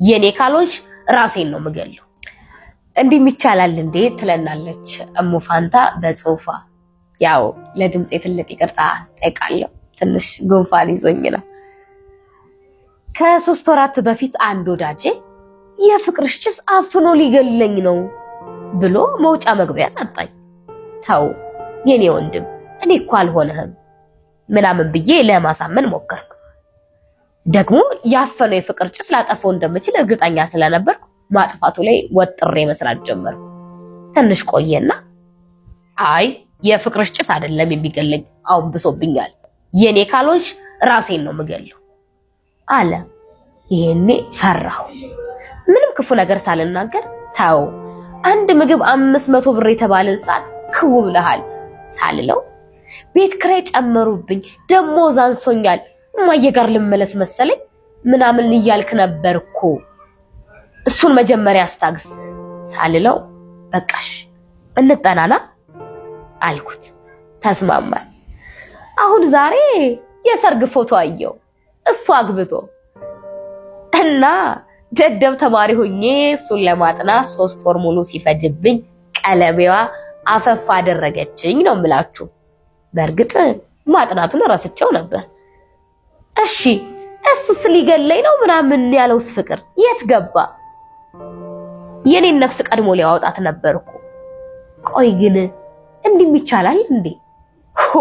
የኔ ካልሆንሽ ራሴን ነው ምገለው። እንዲህም ይቻላል እንዴ ትለናለች እሙ ፋንታ በጽሁፏ። ያው ለድምፄ ትልቅ ይቅርታ ጠይቃለሁ። ትንሽ ጉንፋን ይዞኝ ነው። ከ3 ወራት በፊት አንድ ወዳጄ የፍቅርሽ ጭስ አፍኖ ሊገለኝ ነው ብሎ መውጫ መግቢያ ሰጣኝ። ተው የኔ ወንድም፣ እኔ እኮ አልሆነህም ምናምን ብዬ ለማሳመን ሞከርኩ። ደግሞ ያፈነው የፍቅር ጭስ ላጠፈው እንደምችል እርግጠኛ ስለነበርኩ ማጥፋቱ ላይ ወጥሬ መስራት ጀመርኩ። ትንሽ ቆየና አይ የፍቅርሽ ጭስ አይደለም የሚገለኝ፣ አሁን ብሶብኛል፣ የኔ ካልሆንሽ ራሴን ነው ምገለው አለ። ይሄኔ ፈራሁ። ምንም ክፉ ነገር ሳልናገር ተው አንድ ምግብ 500 ብር የተባለን ሰዓት ክው ብለሃል ሳልለው ቤት ክራይ ጨመሩብኝ፣ ደሞዝ አንሶኛል፣ እማዬ ጋር ልመለስ መሰለኝ ምናምን እያልክ ነበር እኮ፣ እሱን መጀመሪያ አስታግስ ሳልለው በቃሽ እንጠናና አልኩት። ተስማማል። አሁን ዛሬ የሰርግ ፎቶ አየው እሱ አግብቶ እና ደደብ ተማሪ ሆኜ እሱን ለማጥናት 3 ወር ሙሉ ሲፈጅብኝ ቀለሜዋ አፈፍ አደረገችኝ ነው የምላችሁ። በእርግጥ ማጥናቱን ረስቸው ነበር። እሺ እሱስ ሊገለኝ ነው ምናምን ያለውስ ፍቅር የት ገባ? የኔን ነፍስ ቀድሞ ሊያወጣት ነበር እኮ። ቆይ ግን እንዲህም ይቻላል እንዴ? ሆ።